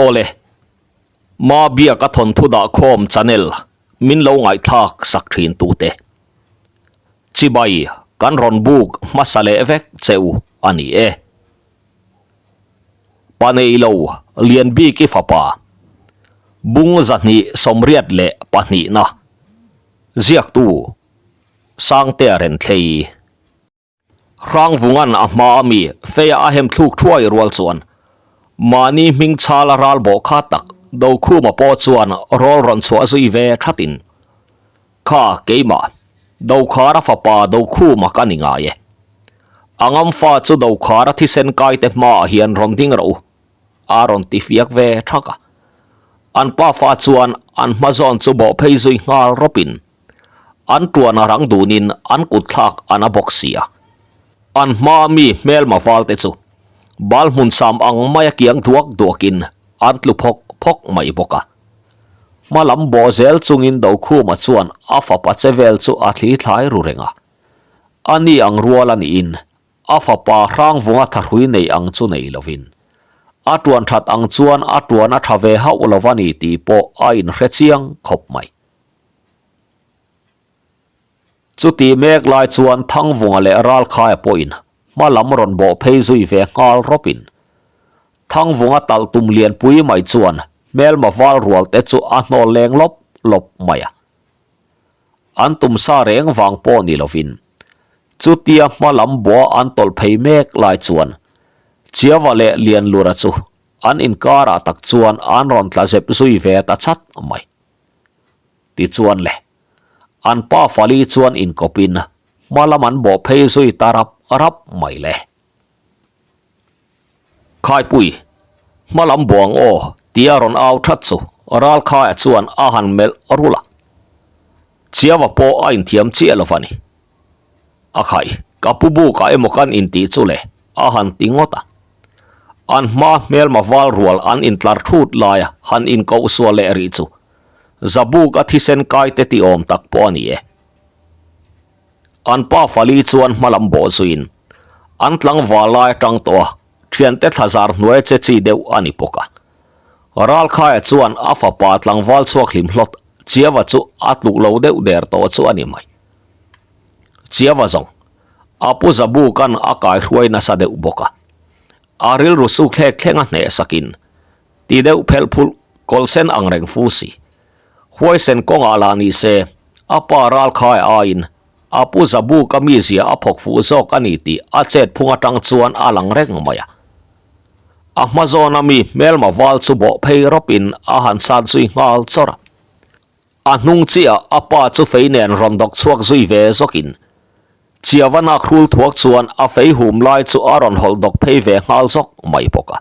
Awle, Ma Biaka thawnthu dahkhawm channel min lo ngaihthlak sak thin tute. Chibai kan rawn buk hmasa leh vek che u a ni e. Pa nei lo Lianbiki fapa bung 222na ziaktu Sangtea Renthlei. Hrangvungan a hma ami feia a hem thluk thuai rual chuan mahni hming chhala ral bawh kha tak Dokhuma pawh chuan rawl rawn chhuah zui ve thatin, Kha keimah, Dokhara fapa Dokhuma ka ni ngai e. A ngam fa chu Dokhara thisen kaite hmaah hian rawn ding rawh u, a rawn ti fiak ve thak a. An pa fa chuan an hma zawn chu bawh phei zui nghal rawpin An tuan a rang dunin an kut thlak an a bawk si a. An hmaa mi hmelma valte chu bal hmun sam ang maia kiang duak duakin an tlu phawk phawk mai bawk a. Hma lam bawh zel chungin Dokhuma chuan a fapa che vel chu a thli thlai ru reng a. A ni ang rual a niin a fapa hrangvunga thahrui nei ang chu nei lovin a tuan that ang chuan a tuan a tha ve hauh lo a ni tih pawh a inhre chiang khawp mai. Chuti mek lai chuan Thangvunga leh Ralkhaia pawhin hma lam rawn bawh phei zui ve nghal rawpin Thangvunga talh tum lianpui mai chuan hmelma val rual te chu a hnawl leng lawp lawp mai a. An tum sa reng vang pawh ni lovin chutia hma lam bawha an tawlh phei mek lai chuan Chiava leh Lianlura chu an inkarah tak chuan an rawn tla zep zui ve ta chat mai. Tichuan le, an pa fali chuan inkawpin hma lam an bawh phei zui ta rap rap mai le. Khaipui, hma lam buang aw tia rawn au that chu Ralkhaia chuan a han melh rulh a. Chiava pawh a inthiam chiah lo va ni. A khai, ka pu bukah emaw kan intih chu le, a han ti ngawt a. An hma hmelma val rual an intlar thut laia han inkoh sual leh rih chu Zabuk a thisen kai te ti awm tak pawh a ni e. An pa fali chuan hma lam bawh zuiin an tlangval lai atang tawh a, thiante thlazar hnuai che chi deuh a ni bawk a. Ralkhaia chuan a fapa tlangval chhuak hlim hlawt Chiava chu a tluk lo deuh der tawh chu a ni mai. Chiava zawng a pu Zabukan a kaihruai nasa deuh bawk a. A rilru suk thlek thleng a hneh sakin Ti deuh phelh phulh kawlhsen ang reng fu si. Huaisen kawngah lah ni se, a pa ralkhai aiin a pu Zabuka mizia a phawk fuh zawk a ni tih a chet phung atang chuan a lang reng mai a. A hma zawna mi hmelma val chu bawh phei rawpin a han sat zui nghal chawrh a. A hnung chiah a pa chu fei nen rawn dawk chhuak zui ve zawkin Chiava nak hrul thuak chuan a fei hum lai chu a rawn hawlh dawk phei ve nghal zawk mai bawk a.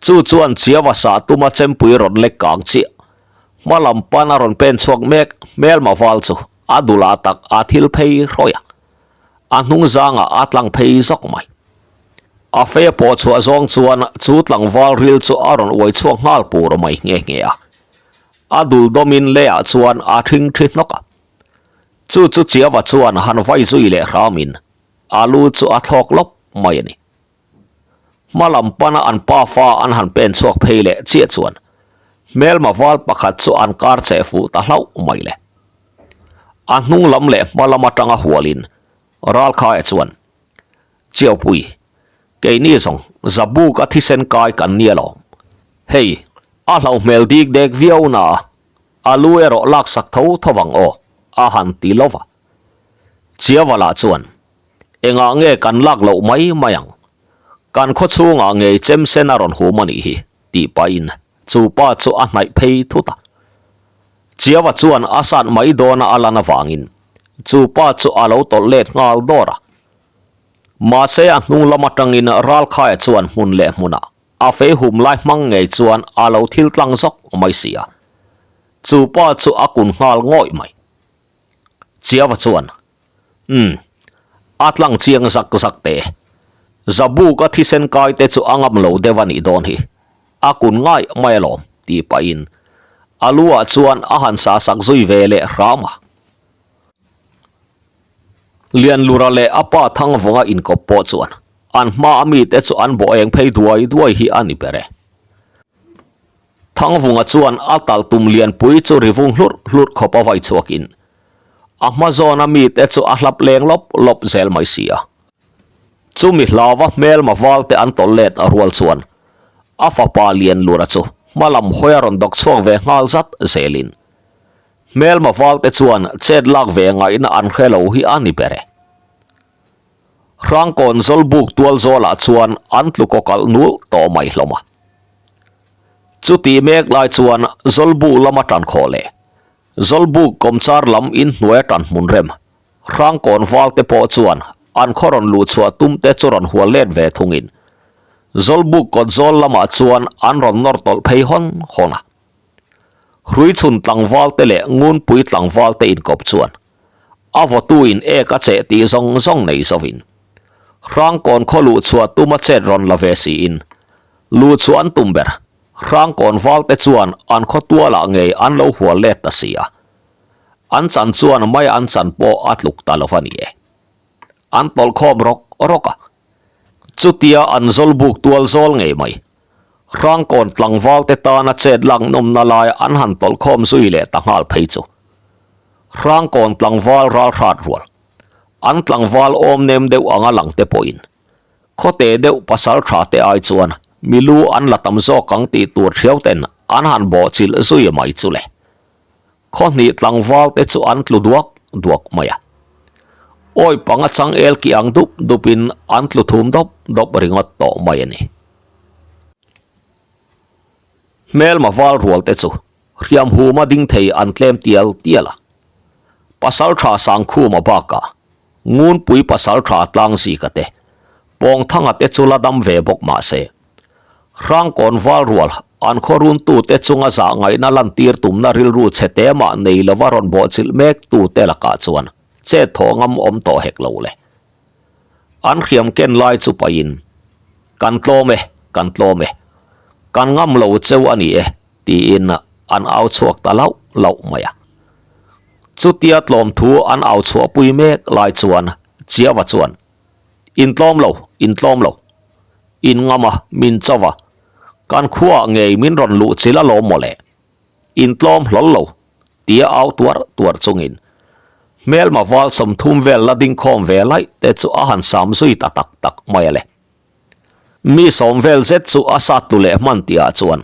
Chu chuan Chiava sah tuma chempui rawn lek kang chiah. Hma lam pan a rawn pen chhuak mek hmelma val chu a dulah tak a thil phei hrawih a, a hnung zangah a tlang phei zawk mai. A fei a pawh chhuah zawng chuan chu tlangval ril chu a rawn uai chhuak nghal pur mai nghe nghe a. A dul dawmin leiah chuan a thing thi hnawk a. Chu chu Chiava chuan han vai zui leh hramin a lu chu a thlawk lawp mai a ni. Hma lam pana an pa fa an han pen chhuak phei leh chiah chuan hmelma val pakhat chu an kar cheh fuh ta hlauh mai le. A hnung lam leh hma lam atanga hualin Ralkhaia chuan, Chiaupui, keini zawng Zabuk a thisen kai kan nia lawm. Hei, a hlauh hmel dik dek viau na a, a lu erawh laksak tho tho vang aw, a han ti lova. Chiavala chuan, Engah nge kan lak loh mai mai ang? Kan khaw chhungah ngei chem sen a rawn hum a nih hi, tih pahin chu pa chu a hnaih phei thut a. Chiava chuan a sat mai dawna a lan avangin chu pa chu a lo tawlh let nghal dawr a. Mahse a hnung lam atangin Ralkhaia chuan hmun leh hmunah a fei hum lai hmang ngei chuan a lo thil tlang zawk mai si a. Chu pa chu a kun nghal ngawih mai. Chiava chuan, Umm, a tlang chiang zak zak te. Zabuka thisen kai te chu a ngam lo deuh a nih dawn hi. A kun ngai mai alawm, tih pahin a lu ah chuan a han sa sak zui ve leh hram a. Lianlura leh a pa Thangvawnga inkawp pawh chuan an hma a mite chu an bawh eng phei duai duai hi a ni ber e. Thangvunga chuan a talh tum lianpui chu ri vung hlurh hlurh khawp a vai chhuakin a hma zawna mite chu a hlap leng lawp lawp zel mai si a. Chumi hlauva hmelma valte an tawlh let a rual chuan a fapa Lianlura chu hma lam hawi a rawn dawk chhuak ve nghal zat zelin hmelma valte chuan chet lak ve ngaihna an hre lo hi a ni ber e. Hrangkawn Zawlbuk tual zawlah chuan an tlu kaw kalh nul tawh mai hlawm a. Chutih mek lai chuan Zawlbuk lama tan khawh leh Zawlbuk kawmchar lam inhnuai a tan hmun rem Hrangkawn valte pawh chuan an khaw rawn luh chhuah tum te chu rawn hual let ve thungin Zawlbuk kawt zawl lamah chuan an rawn nawr tawlh phei hawn hawn a. Hruichhun tlangvalte leh Ngunpui tlangvalte inkawp chuan A vawtuin ek a cheh tih zawng zawng nei zovin Hrangkawn khaw luh chhuah tum a chet rawn la ve siin luh chu an tum ber. Hrangkawn valte chuan an khaw tualah ngei an lo hual let ta si a. An chan chuan mai an chan pawh a tluk ta lo va ni e. An tawlh khawm rawk rawk a. Chutia an zawlbuk tual zawl ngei mai. Hrangkawn tlangvalte tana chet lak nawmna lai an han tawlh khawm zui leh ta nghal phei chu. Hrangkawn tlangval ralhrat rual, an tlangval awm nem deuh anga lang te pawhin khawte deuh pasal tha te ai chuan mi lu an la tam zawk ang tih tur thiau ten an han bawhchilh zui mai chu le. Khawhnih tlangval te chu an tlu duak duak mai a. Awi panga changel ki ang dup dupin an tlu thum dawp dawp ringawt tawh mai a ni. Hmelma val rual te chu Hriam huma ding thei an tlem tial tial a. Pasaltha Sangkhuma bakah Ngunpui pasaltha Tlangzika te, Pawngthanga te chu la dam ve bawk mah se, Hrangkawn Valrual an khaw runtute chunga zah ngaihna lantir tumna rilru chhe te mah nei lova rawn bawhchilh mek tute lakah chuan chet thawh ngam awm tawh hek lo le. An hriam ken lai chu pahin, Kan tlawm e, kan tlawm e, kan ngam lo cheu a ni e, tiin an au chhuak ta lauh lauh mai a. Chutia tlawmthu an au chhuahpui mek lai chuan Chiava chuan, In tlawm lo, in tlawm lo. In ngam a, min cho va. Kan khuaah ngei min rawn luh chil alawm maw le. In tlawm hlawl lo, tia au tuar tuar chungin hmelma val 30 vel la dingkhawm ve laih te chu a han sam zui ta tak tak mai a le. Mi sawm vel zet chu a sat tlu leh hman tihah chuan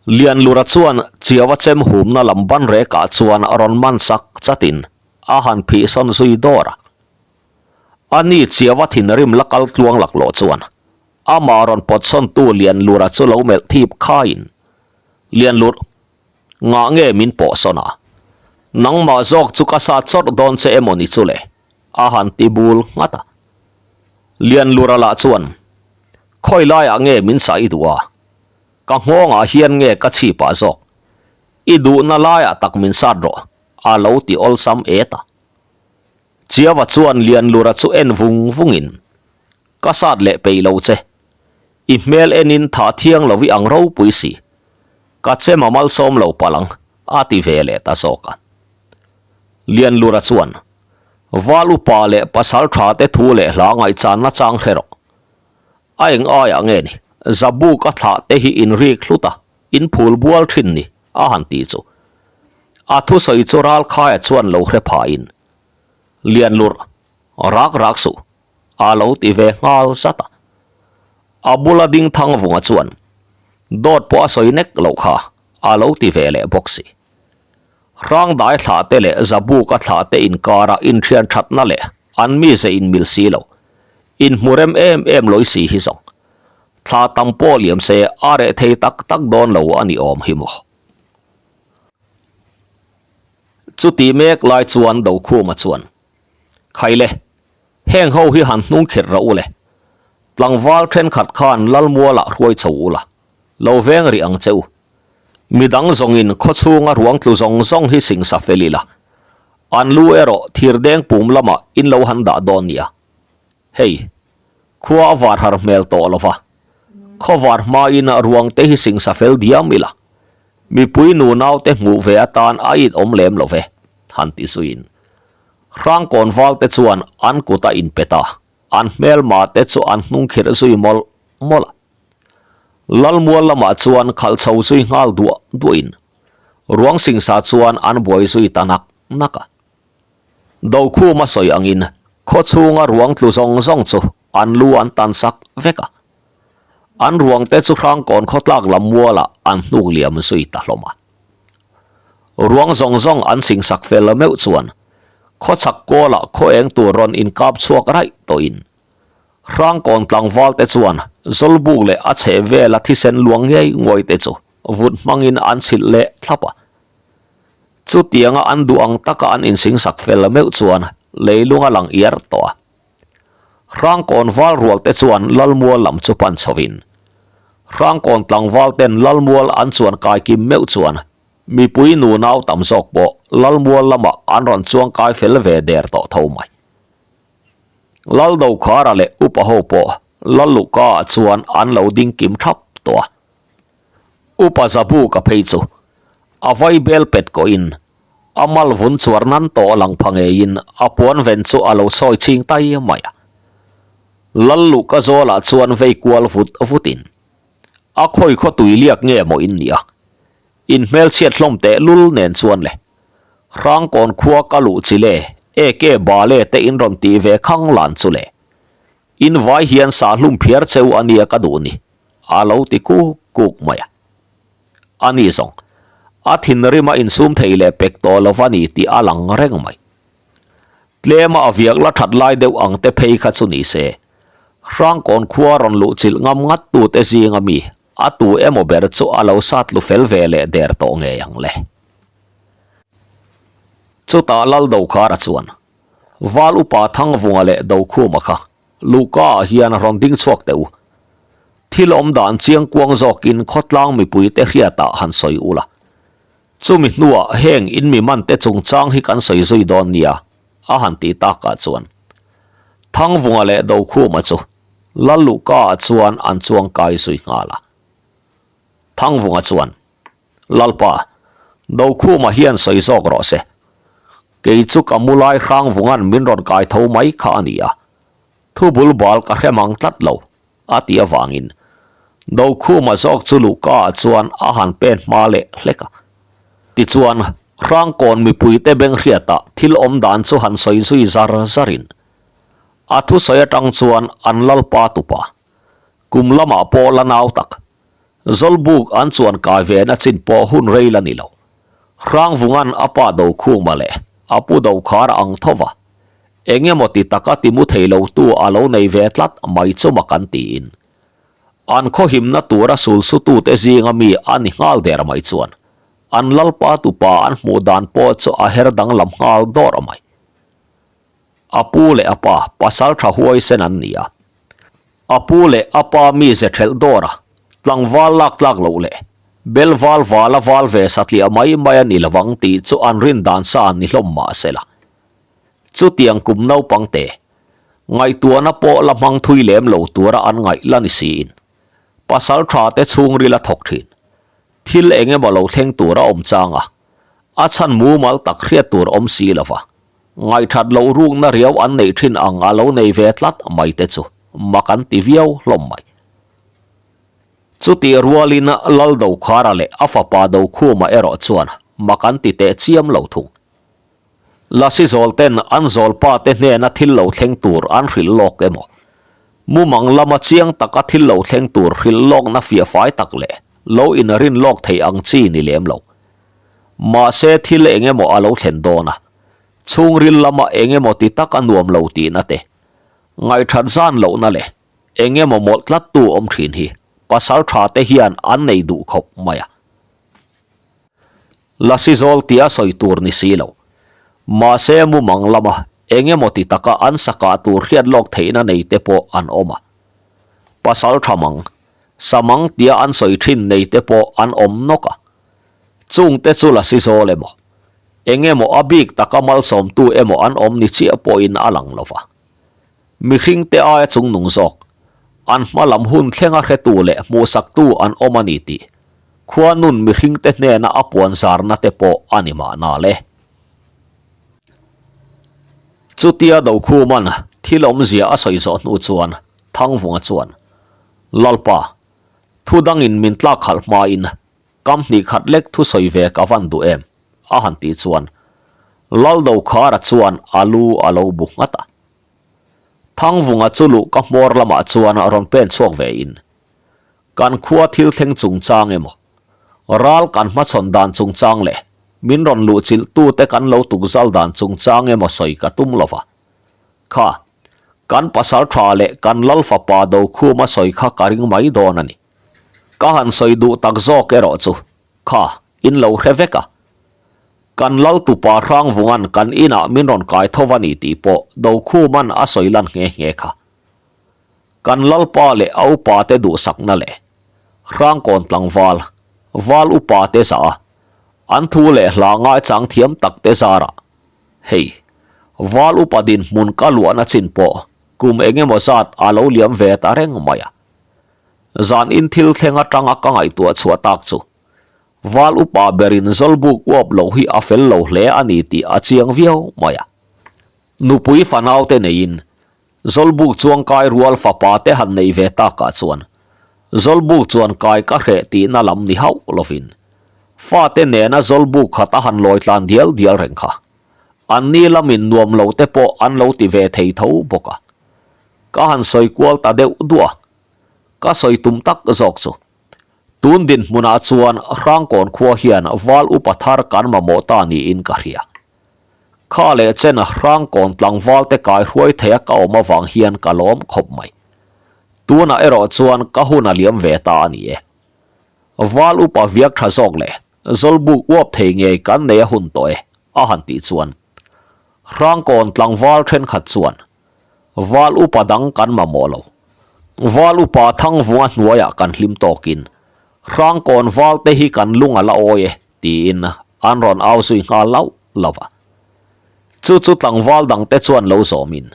Lianlura chuan Chiaua chem humna lam ban rekah chuan a rawn man sak chatin a han phih sawn zui dawr a. A ni Chiaua thinrim la kal tluang laklawh chuan amah rawn pawt sawntu Lianlura chu lo melh thip khaiin, Lianlur, ngah nge min pawh sawn a? Nangmah zawk chu ka sat chawrh dawn che emaw ni chu le? A han ti bul nghat a. Lianlura lah chuan, Khawi laiah nge min sah i duh a? Ka nghawngah hian nge ka chhipah zawk? I duhna laiah tak min sat rawh, a lo ti awlsam et a. Chiava chuan Lianlura chu en vung vungin, Ka sat leh peih lo che. I hmel enin tha thiang lo i ang ropui si. Ka chem a malsawm lo palh ang, a ti ve leh ta zawk a. Lianlura chuan, Val upa leh pasal tha te thu leh hla ngaihchanna chang hre rawh. A eng aiah nge ni, Zabuk a thlah te hi in rik hlut a, in phul bual thin ni, a han ti chu. A thusawi chu Ralkhaia chuan lo hre phahin, Lianlur, rak rak suh, a lo ti ve nghal zat a. A bula ding Thangvunga chuan, Dawt pawh a sawi nek loh kha, a lo ti ve leh bawk si. Hrangdai thlah te leh Zabuka thlah te inkara inthian thatna leh an mize inmil si lo, inhmu rem em em lawih si hi zawng. Thla tam pawh liam se a reh thei tak tak dawn lo a ni awm hi maw. Chuti mek lai chuan Dokhuma chuan, Khaile, heng ho hi han hnung khirh rawh u le. Tlangval thenkhat khan Lalmualah hruai chho ula, lo veng rih ang che u. Midang zawngin khawchhunga ruang tlu zawng zawng hi singsa fel ila, an lu erawh thirdeng pum lamah in lo han dah dawn nia. Hei, khua a var har hmel tawh lo va, khaw var hmain ruang te hi singsa fel diam ila, mipui nunau te hmuh ve atan a it awm lem lo ve, han ti zuiin. Hrangkawn val te chuan an kut a inpet a, an hmelma te chu an hnung khirh zui mawlh mawlh a. Lalmual lamah chuan khalh chho zui nghal duah duahin ruang singsa chuan an buai zui ta nak nak a. Dokhuma sawi angin khaw chhunga ruang tlu zawng zawng chu an lu an tan sak vek a. An ruang te chu Hrangkawn khawtlak lam mualah an hnuk liam zui ta hlawm a. Ruang zawng zawng an singsak fel meuh chuan khawchhak kawlah khaw eng tur rawn inkap chhuak raih tawhin Hrangkawn tlangval te chuan Zawlbuk leh a chheh vela thisen luang ngei nguai te chu vut hmangin an chhilh leh thlap a. Chutianga an duh ang taka an insingsak fel meuh chuan leilung a lang iar tawh a. Hrangkawn val rual te chuan Lalmual lam chu pan chhovin Hrangkawn tlangval ten Lalmual an chuan kai kim meuh chuan mipui nunau tam zawk pawh Lalmual lamah an rawn chuang kai fel ve der tawh tho mai. Lal Dokhara leh upa ho pawh Lal Luhka ah chuan an lo ding kim thap tawh a. Upa Zabuka phei chu a vai bel pet kawhin a mal vun chuar nan tawh lang pha ngeiin a puan ven chu a lo sawi ching tai mai a. Lal Luhka zawlah chuan vei kual vut vutin a khawi khaw tui liak nge maw in nia in hmelchhiat hlawm teh lul nen chuan le Hrangkawn khua ka luh chi le eke bale te in rawn tih ve khang lan chu le in vai hian sahlum phiar cheu a nia ka duh ni a lo ti kuk kuk mai a. A ni zawng, a thinrim a insum thei leh pek tawh lo va ni tih a lang reng mai. Tlema a viak la that lai deuh ang te phei kha chu ni se, Hrangkawn khua rawn luh chilh ngam ngat tute zinga mi a tu emaw ber chu a lo sat lu fel ve leh der tawh ngei ang le. Chutah Lal Dokhara chuan Val upa Thangvunga leh Dokhuma kha Luhka ah hian rawn ding chhuak teh u. Thil awm dan chiang kuang zawkin khawtlang mipuite hriatah han sawi u la. Chumi hnuah heng in mi man te chungchang hi kan sawi zui dawn nia, a han tih takah chuan Thangvunga leh Dokhuma chu Lal Luhka ah chuan an chuang kai zui nghal a. Thangvunga chuan, Lalpa, Dokhuma hian sawi zawk rawh se. Kei chu ka mu lai Hrangvunga'n min rawn kai tho mai kha a ni a, thu bul bal ka hre mang tlat lo, a ti avangin Dokhuma zawk chu luhka ah chuan a han pen hma leh hlek a. Tichuan, Hrangkawn mipuite benghriatah thil awm dan chu han sawi zui zar zarin a thusawi atang chuan an lalpa tupa kum lamah pawh la nau tak Zawlbuk an chuan kai ve na chin pawh hun rei la ni lo. Hrangvunga'n a pa Dokhuma leh a pu Dokhara ang tho va, eng emaw ti taka ti mu thei lotu a lo nei ve tlat mai chu mak an tiin. An khawhimna tura sulsutute zinga mi a ni nghal der mai chuan an lalpa tupa an hmuh dan pawh chu a her danglam nghal dawrh mai. A pu leh a pa pasal tha huaisen an ni a. A pu leh a pa mize thelh dawr a, tlangval lak tlak loh leh bel val val a val ve satliah mai mai a ni lovang tih chu an rin dan sa ni hlawm mah se la. Chutiang kum naupang te, ngaihtuahna pawh la hmang thui lem lo tura an ngaih la ni siin pasal tha te chhungril a thawk thin. Thil eng emaw lo thleng tur a awm chang a, a chhan mumal tak hriat tur awm si lova. Ngaihthat loh rukna riau an neih thin ang a lo nei ve tlat mai te chu mak an ti viau hlawm mai. Chutih rualin Lal Dokhara leh a fapa Dokhuma erawh chuan mak an ti teh chiam lo thung. Lasi zawl ten an zawlpa te hnena thil lo thleng tur an hrilh lawk emaw, mumang lama chiang taka thil lo thleng tur hrilh lawkna fiahfai tak leh lo inrin lawk thei ang chi ni lem lo. Mahse thil eng emaw a lo thlen dawn a, chhungril lama eng emaw ti tak a nuam lo tihna te, ngaihthat zan lohna leh eng emaw mawlh tlattu awm thin hi pasal tha te hian an nei duh khawp mai a. Lasi zawl tia sawi tur ni si lo. Mahse mumang lama eng emaw ti taka an sakah tur hriat lawk theihna nei te pawh an awm a. Pasal tha mang, sa mang tia an sawi thin nei te pawh an awm nawk a. Chungte chu la si zawl emaw, eng emaw a bik taka malsawmtu emaw an awm ni chiah pawhin a lang lo va. Mihringte aia chungnung zawk, an hma lam hun thlenga hretu leh hmuhsaktu an awm a ni tih khuanun mihringte hnena a puan zarna te pawh a ni mahna le. Chutia Dokhuman thil awmzia a sawi zawh hnu chuan Thangvunga chuan, Lalpa! Thu dangin min tlak khalh hmain kam hnih khat lek thu sawi ve ka van duh em? a han tih chuan Laldokhara chuan a lu a lo bu nghat a. Thangvunga chu luh ka hmawr lamah chuan rawn pen chhuak ve in, Kan khua thil thleng chungchang emaw, ral kan hmachhawn dan chungchang leh min rawn luhchilh tute kan lo tukzal dan chungchang emaw sawi ka tum lo va. Kha, kan pasal tha leh kan lal fapa Dokhuma sawi kha ka ring mai dawn a ni. Ka han sawi duh tak zawk erawh chu, kha, in lo hre vek a. Kan lal tupa Hrangvunga'n kan inah min rawn kai tho va ni tih pawh Dokhuma'n a sawi lan nghe nghe kha. Kan lalpa leh a upate duhsakna leh Hrangkawn tlangval, val upate zah a, an thu leh hla ngaichang thiam takte zarah hei, val upa dinhmun ka luahna chin pawh kum eng emaw zat a lo liam ve ta reng mai a. Zan in thil thleng atanga ka ngaihtuah chhuah tak chu Val upa berin Zawlbuk uap loh hi a fel lo hle a ni tih a chiang viau mai a. Nupui fanaute neiin Zawlbuk chuan kai rual fapa te han nei ve takah chuan Zawlbuk chuan kai ka hreh tihna lam ni hauh lovin fate nena Zawlbuk khat a han lawi tlan dial dial reng kha. Anni lamin nuam lo te pawh an lo ti ve thei tho bawk a. Ka han sawi kual ta deuh duah a, ka sawi tum tak zawk chu. Tun dinhmunah chuan Hrangkawn khua hian val upa thar kan mamawh ta niin ka hria. Kha leh chen Hrangkawn tlangval te kai hruai theia ka awm avang hian ka lawm khawp mai. Tunah erawh chuan ka hun a liam ve ta a ni e. Val upa viak tha zawk leh Zawlbuk uap thei ngei kan nei a hun tawh e, a han tih chuan Hrangkawn tlangval thenkhat chuan Val upa dang kan mamawh lo. Val upa Thangvunga hnuaiah kan hlim tawkin Hrangkawn val te hi kan lung a la awi e tiin an rawn au zui nghal lauh lauh a. Chu chu tlangval dang te chuan lo zawmin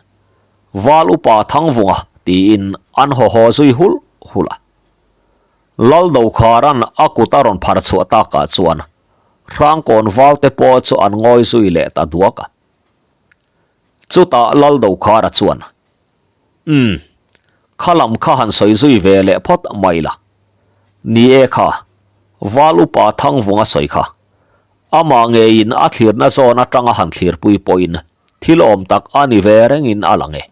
Val upa Thangvunga tiin an haw haw zui hulh hulh a. Lal Dokhara'n a kut a rawn phar chhuah takah chuan Hrangkawn val te pawh chu an ngawi zui leh ta duak a. Chutah Lal Dokhara chuan, Umm, kha lam kha han sawi zui ve leh phawt mai la. Ni e kha, Val upa Thangvunga sawi kha. Amah ngeiin a thlirna zawn atanga han thlirpui pawhin thil awm tak a ni ve rengin a lang e.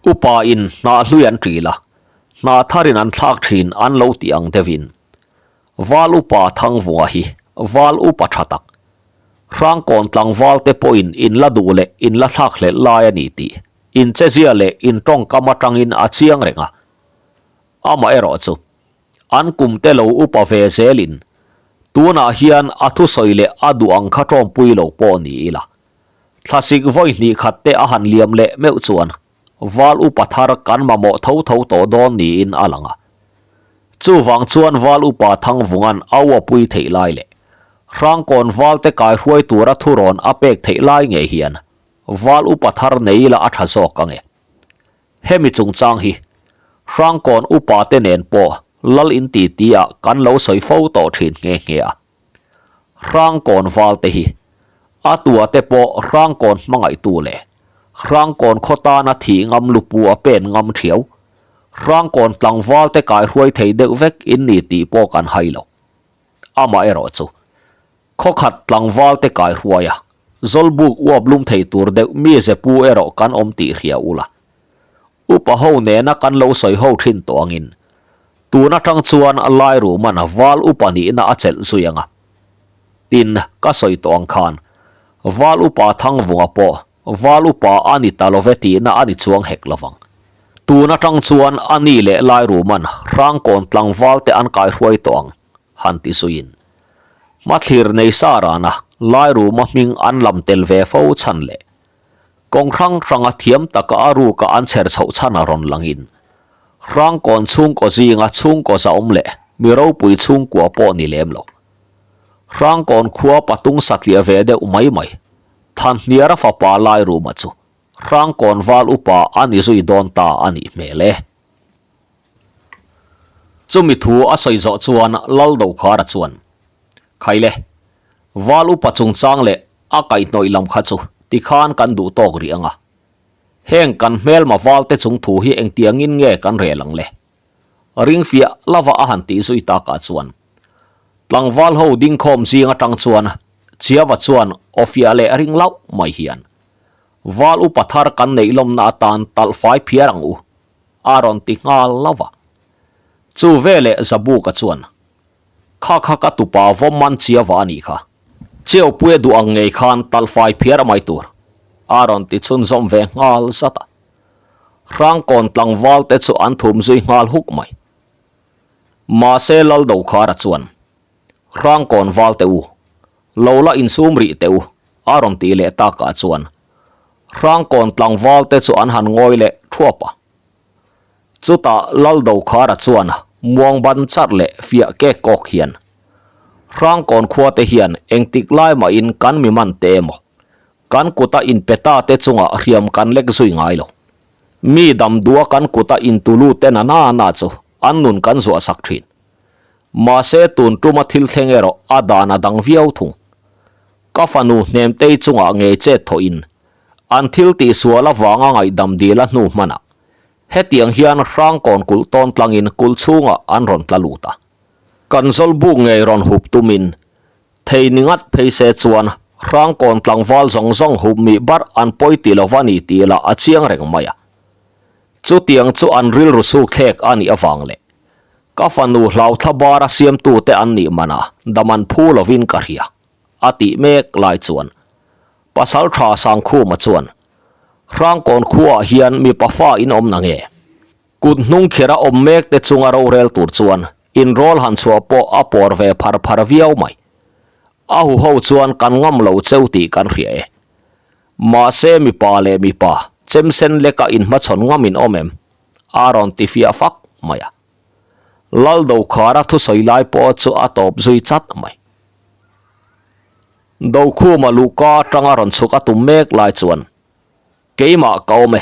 Upa in hnah hlui an ṭil a, hnah tharin an thlak ṭhin an lo tih ang deuhin. Val upa Thangvunga hi val upa ṭha tak, Hrangkawn tlangval te pawhin in la duh leh in la thlak hlelh lai a ni tih in chezia leh in tawngkam atangin a chiang reng a. Amaherawh chu, an kum te lo upa ve zelin tunah hian a thusawi leh a duh ang kha tawmpui lo pawh ni ila, thlasik vawi hnih khat te a han liam leh meuh chuan Val upa thar kan mamawh tho tho tawh dawn niin a lang a. Chuvang chuan Val upa Thangvunga'n a uapui theih lai leh Hrangkawn Valte kaihruai tura thurawn a pek theih lai ngei hian Val upa thar nei ila a tha zawk ang e. Hemi chungchang hi Hrangkawn upa te nen pawh lal in ti ti ah kan lo sawi fo tawh thin nghe nghe a. Hrangkawn Valte hi a tua te pawh Hrangkawn hmangaihtu leh Hrangkawn khaw tana thih ngam lupu a pen ngam thiau. Hrangkawn tlangval te kaihruai thei deuh vek in ni tih pawh kan hai lo. Amaherawh chu, khawkhat tlangval te kaihruai a, Zawlbuk uap lum thei tur deuh mi ze pu erawh kan awm tih hria ula. Upa ho nena kan lo sawi ho thin tawh angin, tun atang chuan Lairuman val upa nihna a chelh zui ang a. Tin, ka sawi tawh ang khan, Val upa Thangvunga pawh Val upa a ni ta love tihna a ni chuang hek lovang. Tun atang chuan a ni leh Lairuman Hrangkawn tlangval te an kaihruai tawh ang, han ti zuiin. Hmathlir nei sa rana Lairuma hming an lam tel ve fo chhan leh kawng hrang hranga thiam taka a ruka an chher chhoh chhan a rawn langin Hrangkawn chhungkaw zinga chhungkaw zahawm leh mi ropui chhungkua pawh ni lem lo. Hrangkawn khua patung satliah ve deuh mai mai, Thanhniara fapa Lairuma chu Hrangkawn val upa a ni zui dawn ta a nih hmel e. Chumi thu a sawi zawh chuan Lal Dokhara chuan, Khaile, val upa chungchang leh a kaihhnawih lam kha chu tikhan kan duh tawk rih ang a. Heng kan hmelma valte chung thu hi engtiangin nge kan rel ang le? Ring fiah lova a han tih zui takah chuan tlangval ho dingkhawm zing atang chuan Chiava chuan aw fiah leh ring lauh mai hian Val upa thar kan neih lawmna atan talh fai phiar ang u a rawn ti nghal lova. Chu veleh Zabuka chuan Kha kha ka tupa vawm man Chiava a nih kha. Chiaupuia duh ang ngei khan talh fai phiar mai tur a rawn ti chhunzawm ve nghal zat a. Hrangkawn tlangval te chu an thum zui nghal huk mai. Mahse Laldokhara chuan, Hrangkawn val te u, lo la insum rih teh u, a rawn tih leh takah chuan Hrangkawn tlangval te chu an han ngawi leh thuap a. Chutah Laldokhara chuan muang ban charh leh fiah kek kawk hian, Hrangkawn khua te hian engtik lai mahin kan mi man te emaw, Kan kuta inpe ta te chungah hriam kan lek zui ngai lo. Mi damdua kan kuta intulu te na na na chu an nun kan zuah sak thin. Mahse tun tuma thil thleng erawh a dan a dang viau thung. Ka fanu hnemtei chungah ngei chet thawhin an thil tihsual avanga ngaihdam dil a hnu hmanah hetiang hian hrangkawn kulh tawn tlangin kulh chhungah an rawn tla lut a. Kan zawlbuk ngei rawn hup tumin Thei ni ngat phei se chuan Hrangkawn tlangval zawng zawng hup mih barh an pawi ti lo va ni tih lah a chiang reng mai a. Chutiang chu an rilru suk thlek a nih avang leh ka fanu hlauthla bara siamtute an nih manah dam an phu lovin ka hria a tih mek lai chuan Pasaltha Sangkhuma chuan Hrangkawn khuaah hian mipa fa in awm na nge? Kut hnung khera awm mek te chunga rorel tur chuan inrawl han chhuah pawh a pawr ve phar phar viau mai. A huho chuan kan ngam lo cheu tih kan hria e. Mahse mipa leh mipa chemsen leka inhmachhawn ngam in awm em? A rawn ti fiah fak mai a. Laldokhara thusawi lai pawh chu a tawp zui chat mai. Dokhuma luhka atanga rawn chhuk a tum mek lai chuan keimah ka awm e.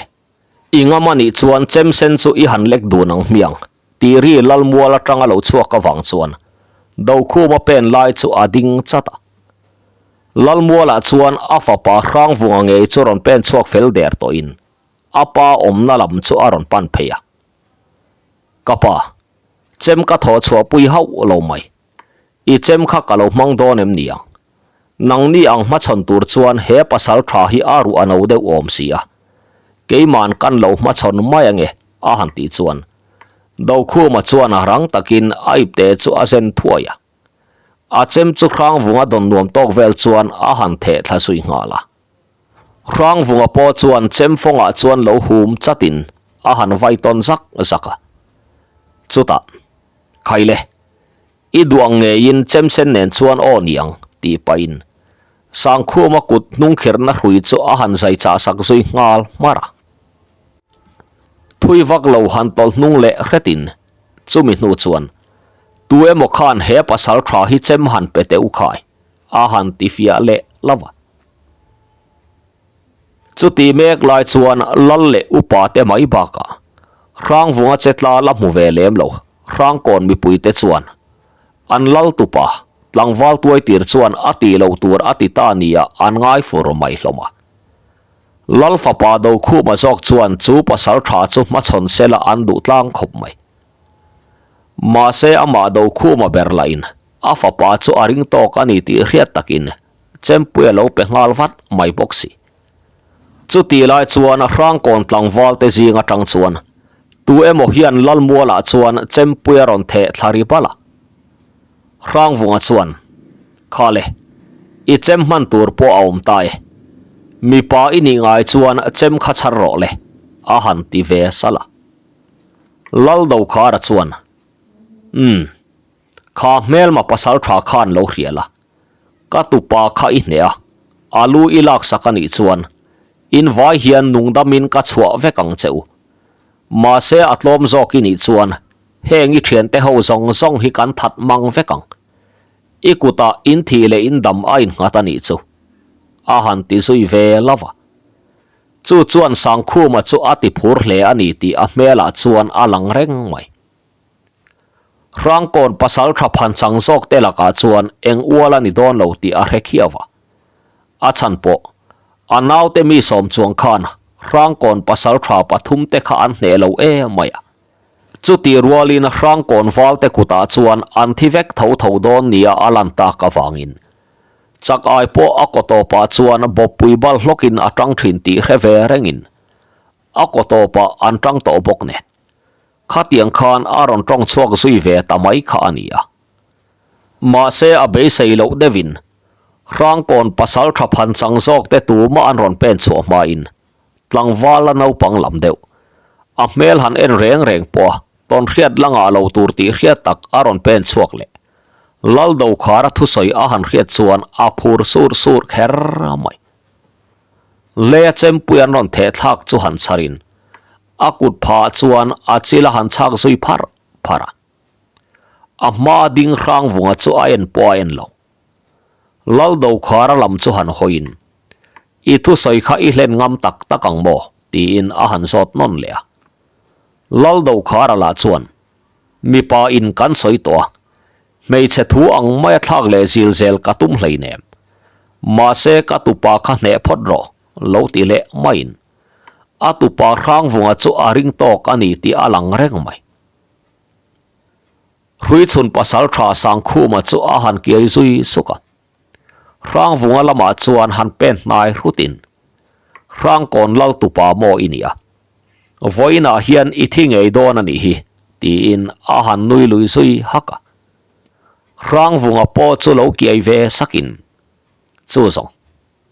I ngam a nih chuan chemsen chu i han lek dun ang hmiang, tih ri Lalmual atanga lo chhuak avang chuan Dokhuma pen lai chu a ding chat a. Lalmualah chuan a fapa Hrangvunga ngei chu rawn pen chhuak fel der tawhin a pa awmna lam chu a rawn pan phei a. Ka pa, chem ka thawh chhuahpui hauh lo mai. I chem kha ka lo hmang dawn em ni ang? Nangni ang hmachhawn tur chuan he pasal tha hi a ruh a no deuh awm si a. Keiman kan lo hmachhawn mai ange a han tih chuan Dokhuma chuan a rang takin a ipte chu a zen thuai a. A chem chu Hrangvunga dawn nuam tawk vel chuan a han theh thla zui nghal a. Hrangvunga pawh chuan chem fawngah chuan lo hum chatin a han vai tawn zak zak a. Chutah, Khaile, I duh ang ngeiin chemsen nen chuan aw niang, tih pahin Sangkhuma kut hnungkhirhna hrui chu a han zai chah sak zui nghal hmar a. Thui vak lo han tawlh hnung leh hretin chumi hnu chuan tu emaw khan he pasal tha hi chem han pe teh u khai a han ti fiah leh lo va. Chuti mek lai chuan lal leh upa te mai bakah Hrangvunga che tla la hmu ve lem lo Hrangkawn mipui te chuan an lal tupa tlangval tuai tir chuan a tih loh tur a ti ta nia an ngai fur mai hlawm a. Lal fapa Dokhuma zawk chuan chu pasal tha chu hmachhawn sela an duh tlang khawp mai. Mahse amah Dokhuma ber lahin a fapa chu a ring tawk a ni tih hriat takin Chempui a lo pe nghal vat mai bawk si. Chutih lai chuan Hrangkawn tlangval te zing atang chuan tu emaw hian Lalmualah chuan Chempui a rawn theh thla ri bal a. Hrangvunga chuan, Khale, i chem hman tur pawh a awm ta e. Mipa i nih ngai chuan chem kha chhar rawh le, a han ti ve salh a. Laldokhara chuan, Umm, kha hmelma pasal tha khan lo hrial a. Ka tupa kha i hneh a, a lu i laksak a nih chuan in vai hian nungdamin ka chhuah vek ang che u. Mahse a tlawm zawk i nih chuan heng i thiante ho zawng zawng hi kan that mang vek ang. I kutah in thih leh in dam a innghat a nih chu. A han ti zui ve lo va. Chu chuan Sangkhuma chu a ti phur hle a ni tih a hmelah chuan a lang reng mai. Hrangkawn pasal tha phan chang zawk te lakah chuan eng ual a ni dawn lo tih a hre khiau a. A chhan pawh, a naute mi sawm chuang khan Hrangkawn pasal tha pathum te kha an hneh lo em mai a. Chutih rualin Hrangkawn valte kutah chuan an thi vek tho tho dawn nia a lan tak avangin chak ai pawh a kaw tawpah chuan bawppui bal hlawkin a tang thin tih hre ve rengin a kaw tawpah an tang tawh bawk nen khatiang khan a rawn tawng chhuak zui ve ta mai kha a ni a. Mahse a beisei loh deuhin Hrangkawn pasal tha phan chang zawk te tumah an rawn pen chhuah hmain tlangval a naupang lam deuh. A hmel han en reng reng pawh a tawnhriat la ngah lo tur tih hriat tak a rawn pen chhuak leh. Lal Dokhara thusawi a han hriat chuan a phur sur sur kher mai. Leia chempui an rawn theh thlak chu han chharin a kut phah chuan a chil a han chhak zui pharh pharh a. A hma ding hrang vunga chu a en pawh a en lo. Lal Dokhara lam chu han hawiin, I thusawi kha i hlen ngam tak tak ang maw? tiin a han zawt nawn leh a. Lal Dokhara lah chuan, Mipa in kan sawi tawh a, hmeichhe thu ang maia thlak leh zil zel ka tum hleinem. Mahse ka tupa kha hneh phawt rawh, lo ti leh maiin. A tupa Hrangvunga chu a ring tawk a ni tih a lang reng mai. Hruichhun pasal tha Sangkhuma chu a han kiai zui suk a. Hrangvunga lamah chuan han pen hnai hrutin, Hrangkawn lal tupa maw i nia? Vawiinah hian i thi ngei dawn a nih hi, tiin a han nui lui zui hak a. Hrangvunga pawh chu lo kiai ve sakin, Chu zawng,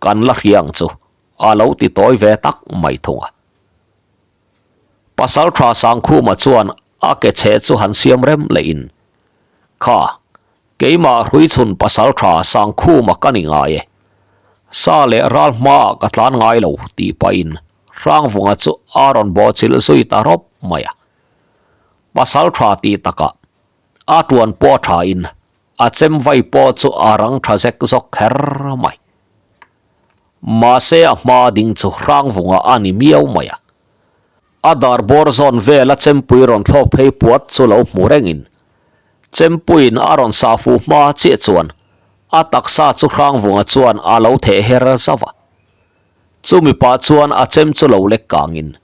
kan la hria ang chu, a lo ti tawi ve tak mai thung a. Pasal tha Sangkhuma chuan a ke chhe chu han siam rem leh in, Kha, keimah Hruichhun pasal tha Sangkhuma ka ni ngai e. Sa leh ral hmaah ka tlan ngai lo tih pahin Hrangvunga chu a rawn bawhchilh zui ta rawp mai a. Pasal tha tih takah a tuan pawh tha in a chem vai pawh chu a rang tha zek zawk kher mai. Mahse a hma ding chu Hrangvunga a ni miau mai a. A dar bawr zawn vela chempui rawn thlawk phei puat chu lo hmu rengin chempuiin a rawn sah fuh hma chiah chuan a taksa chu Hrangvunga chuan a lo theh her zauh a. Chumi pah chuan a chem chu lo lek kangin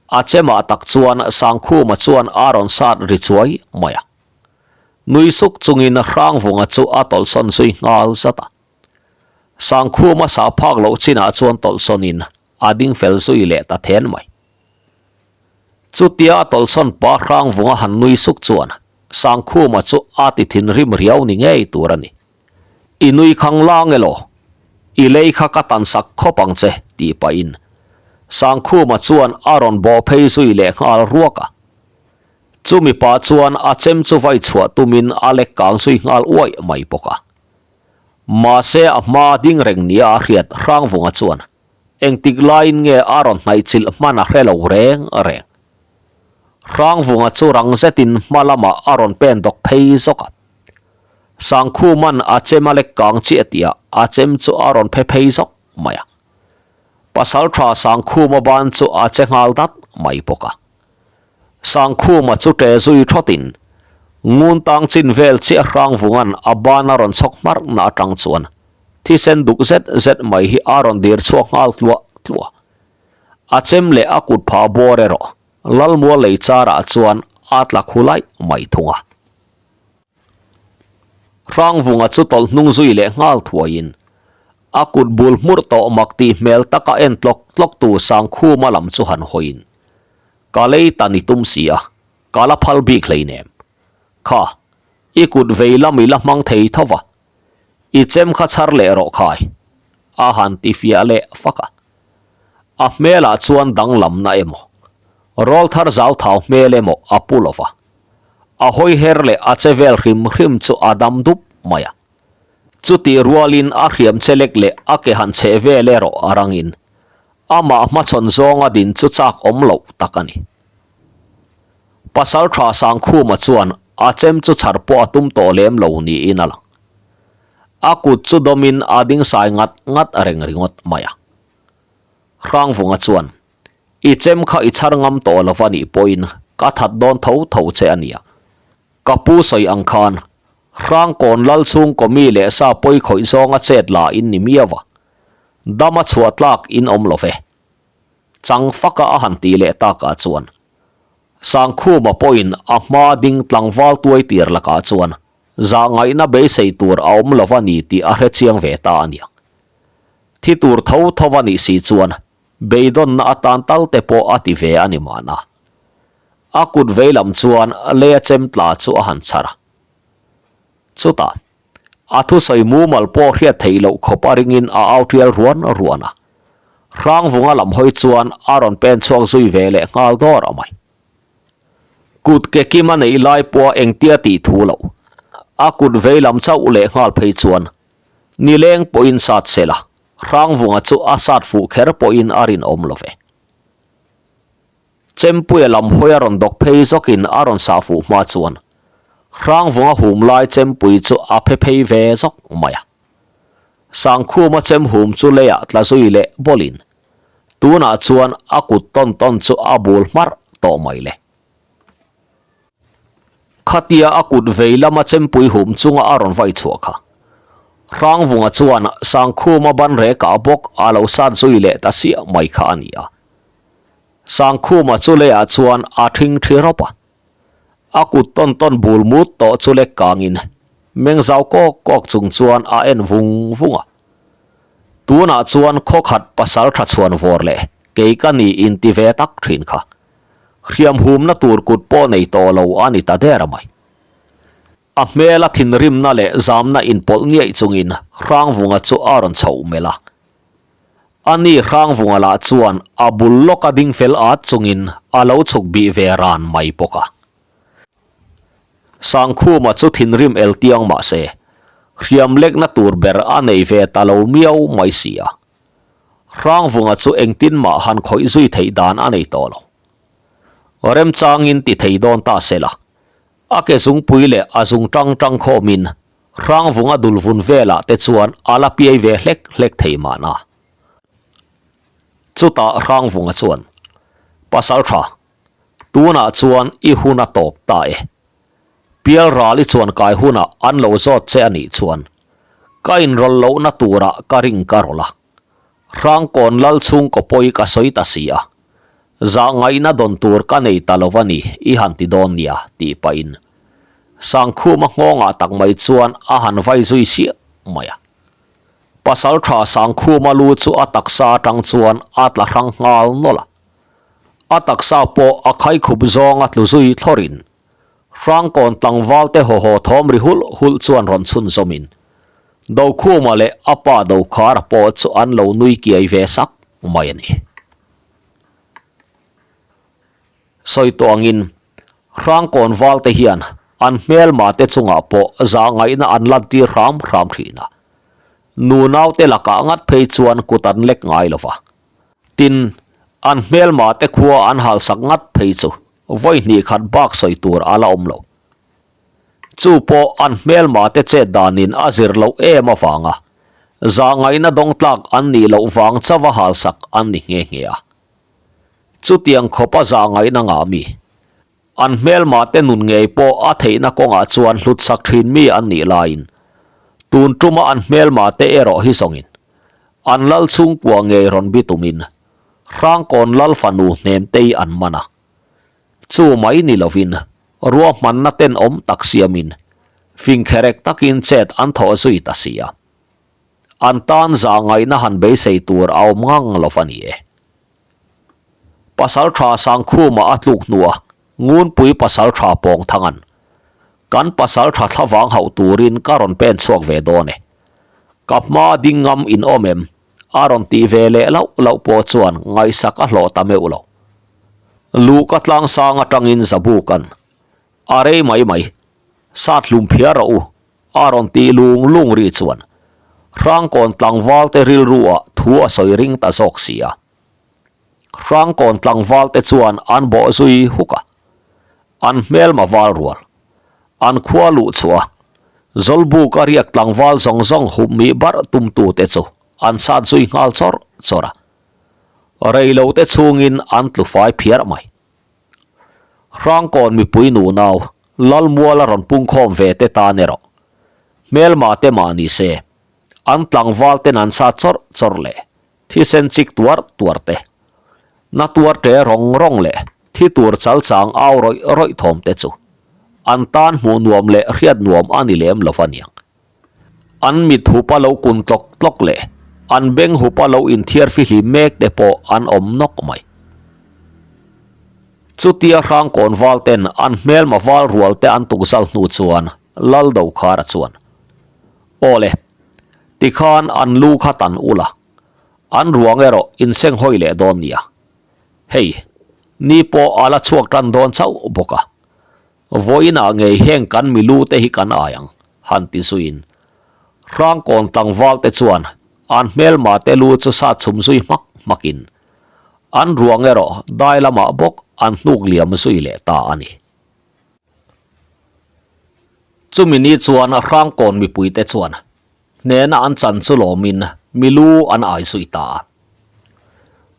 a chemah tak chuan Sangkhuma chuan a rawn sat ri chuai mai a. Nui suk chungin Hrangvunga chu a tawlhsawn zui nghal zat a. Sangkhuma sah phak loh chinah chuan tawlhsawnin a ding fel zui leh ta then mai. Chutia a tawlhsawn pa Hrangvunga han nui suk chuan Sangkhuma chu a ti thinrim riau ni ngei tur a ni. I nui khang lang elaw? I lei kha ka tan sak khawp ang che tih pahin Sangkhuma chuan a rawn bawh phei zui leh nghal ruak a. Chumi pah chuan a chem chu vai chhuah tumin a lek kang zui nghal uaih mai bawk a. Mahse a hma ding reng nia a hriat Hrangvunga chuan engtik laiin nge a rawn hnaihchilh hman a hre lo reng reng. Hrangvunga chu rang zetin hma lamah a rawn pen dawk phei zawk a. Sangkhuman a chem a lek kang chiah tihah a chem chu a rawn phe phei zawk mai a. Pasaltha Sangkhuma ban chu a che nghal dat mai bawk a. Sangkhuma chu ṭe zui thawtin ngun tang chin vel chiah Hrangvunga'n a ban a rawn chhawk hmarhna atang chuan thisen duk zet zet mai hi a rawn dir chhuak nghal tluah tluah. A chem leh a kut phah bawr erawh Lalmual lei charah chuan a tla khu laih mai thung a. Hrangvunga chu tawlh hnung zui leh nghal thuaiin a kut bul hmurh tawh mak tih hmel taka en tlawk tlawk tu Sangkhuma lam chu han hawiin Ka lei ta ni tum si a, ka la phal bik hleinem. Kha, i kut vei lam i la hmang thei tho va, i chem kha chhar leh rawh khai, a han ti fiah leh fak a. A hmelah chuan danglamna emaw, rawlthar zau thau hmel emaw a pu lo va. A hawi her leh a che vel hrim hrim chu a dam dup mai a. Chutih rualin a hriam che lek leh a ke han cheh vel erawh a rangin amah hmachhawn zawnga din chu chak awm loh tak a ni. Pasal tha Sangkhuma chuan a chem chu chhar pawh a tum tawh lem lo niin a lang. A kut chu dawmin a ding sai ngat ngat reng ringawt mai a. Hrangvunga chuan, I chem kha i chhar ngam tawh lo va nih pawhin ka that dawn tho tho che a nia. Ka pu sawi ang khan, Hrangkawn lal chhungkaw mi leh sa pawi khawih zawnga chet la in ni miau a, dama chhuah tlak in awm lo ve. Chang faka a han tih leh takah chuan. Sangkhuma pawhin a hma ding tlangval tuai tir lakah chuan zahngaihna beisei tur a awm lo a ni tih a hre chiang ve ta a niang. Thi tur tho tho a nih si chuan beidawnna atan tal te pawh a ti ve a ni mahna. A kut veilam chuan leia chem tla chu a han chhar a. Chutah, a thusawi mumal pawh hriat theih loh khawp a ringin a au tial ruan ruan a. Hrangvunga lam hawi chuan a rawn pen chhuak zui ve leh nghal dawr a mai. Kut ke kim a neih lai pawha engtia tih thu loh, a kut veilam chauh leh nghal phei chuan nileng pawhin sat sela, Hrangvunga chu a sat fuh kher pawhin a rinawm lo ve. Chempuia lam hawi a rawn dawk phei zawkin a rawn sah fuh hma chuan Hrangvunga hum lai chempui chu a phe phei ve zawk mai a. Sangkhuma chem hum chu leiah tla zui leh bawlin tunah chuan a kut tawn tawn chu a bul hmarh tawh mai le. Khatia a kut vei lama chempui hum chunga a rawn vai chhuah kha. Hrangvunga chuan Sangkhuma ban rekah bawk a lo sat zui leh ta siah mai kha a ni a. Sangkhuma chu leiah chuan a thing thi rawp a. A kut tawn tawn bul mut tawh chu lek kangin meng zau kawk kawk chung chuan a en vung vung a. Tunah chuan khawkhat pasal tha chhuan vawr leh kei ka ni inti ve tak thin kha. Hriam humna tur kut pawh nei tawh lo a ni ta der mai. A hmela thinrimna leh zamna inpawlh ngiaih chungin Hrangvunga chu a rawn chhoh melh a. Ani Hrangvunga lah chuan a bul lawka ding fel at chungin a lo chhuk bih ve ran mai bawk a. Sangkhuma chu thinrim el tiang mah se, hriam lekna tur ber a nei ve ta lo miau mai si a. Hrangvunga chu engtin mah han khawih zui theih dan a nei tawh lo. Remchangin ti thei dawn ta se la, a ke zungpui leh a zung tang tang khawmin Hrangvunga dul vun velah te chuan a la piai ve hlek hlek thei mahna. Chutah Hrangvunga chuan, Pasaltha, tunah chuan i hun a tawp ta e. Pial ral i chuan kai hunah an lo zawt che a nih chuan ka inrawlh lohna turah ka ring ka rawlh a. Hrangkawn lal chhungkaw pawi ka sawi ta si a, zah ngaihna dawn tur ka nei ta lo a ni i han ti dawn nia tih pahin Sangkhuma nghawngah tak mai chuan a han vai zui siah mai a. Pasaltha Sangkhuma lu chu a taksa atang chuan a tla hrang nghal nawlh a. A taksa pawh a khaikhup zawnga tlu zui thlawrin Hrangkawn tlangval te haw haw thawm ri hulh hulh chuan rawn chhunzawmin Dokhuma leh a pa Dokhara pawh chu an lo nui kiai ve sak mai a ni. Sawi tawh angin Hrangkawn val te hian an hmelma te chungah pawh zahngaihna an lantir hram hram thin a. Nunau te lakah ngat phei chuan kut an lek ngai lo va. Tin, an hmelma te khua an halsak ngat phei chu vawi hnih khat bak sawi tur a la awm lo. Chu pawh an hmelma te chet danin a zir loh em avanga zahngaihna dawng tlak an nih loh vang chauha halsak an ni nghe nghe a. Chutiang khawpa zahngaihna ngah mi, an hmelma te nun ngei pawh a theihna kawngah chuan hlutsak thin mi an nih laiin tun tuma an hmelma te erawh hi zawngin An lal chhungkua ngei rawn bi tumin Hrangkawn lal fanu hnemtei an man a. Chu mai ni lovin ruahmanna tenawm tak siamin fingkherek takin chet an thawh zui ta si a. An tan zah ngaihna han beisei tur a awm ngang lo va ni e. Pasaltha Sangkhuma a tluk hnua Ngunpui Pasaltha Pawngthangan Kan Pasaltha thlavang hauh turin ka rawn pen chhuak ve dawn e. Ka hma ding ngam in awm em? A rawn tih ve leh lauh lauh pawh chuan ngaihsak a hlawh ta meuh lo. Luh ka tlang sang atangin Zabuka'n, A rei mai mai, sat hlum phiar rawh u, a rawn tih lung lung ri chuan Hrangkawn tlangval te rilru ah thu a sawi ring ta zawk si a. Hrangkawn tlangval te chuan an bawh zui huk a, an hmelma val rual. An khua luh chhuah a, Zawlbuk a riak tlangval zawng zawng hup mih barh tumtute chu an sat zui nghal chawr chawr a. Reilo te chhungin an tlu fai phiar mai. Hrangkawn mipui nunau Lalmuala rawn pungkhawm ve te tan erawh hmelma te mah ni se, an tlangval ten an sat chawr chawr leh thisen chik tuar tuar te, na tuar te rawng rawng leh. thi tur chal chang au rawih rawih thawm te chu an tan hmuh nuam leh hriat nuam a ni lem lo aniang. An mit hupa lo kun tlawk tlawk leh an beng hupa lo inthiar fihlim mek te pawh an awm nawk mai. Chutia Hrangkawn val ten an hmelma val rual te an tukzal hnu chuan Lal Dokhara chuan, Aw le, tikhan an lu kha tan ula, an ruang erawh insenghawi leh dawn nia. Hei, ni pawh a la chhuak tan dawn chauh bawk a. Vawiinah ngei heng kan milu te hi kan ai ang, han ti zuiin. Hrangkawn tlangval te chuan an hmelma te lu chu sat chhum zui hmak hmakin an ruang erawh dai lamah bawk an hnuk liam zui leh ta a ni. Chumi ni chuan Hrangkawn mipuite chuan hnena an chan chu lawmin milu an ai zui ta a.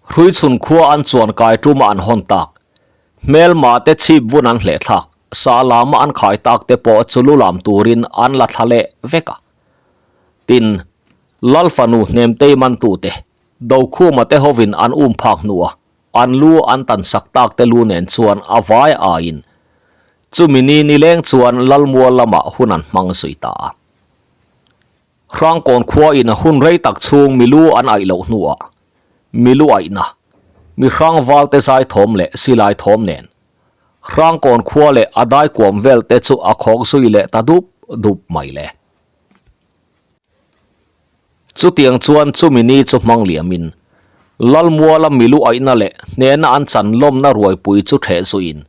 Hruichhun khua an chuan kai tuma an hawn tak, hmelma te chhip vun an hleh thlak, sa lama an khai tak te pawh chu lu lam turin an la thla leh vek a. Tin, Lal fanu hnemtei mantute Dokhuma te hovin an um phak hnuah An lu an tan sak tak te lu nen chuan a vai aiin chumi ni nileng chuan Lalmual lamah hun an hmang zui ta a. Hrangkawn khua in hun rei tak chhung milu an aih loh hnuah milu aihna, mi hrang valte zai thawm leh silai thawm nen Hrangkawn khua leh a daikuam vel te chu a khawk zui leh ta dup dup mai le. Chutiang chuan chumi ni chu hmang liamin Lalmuala milu aihna leh hnena an chan lawmna ruaipui chu ṭheh zuiin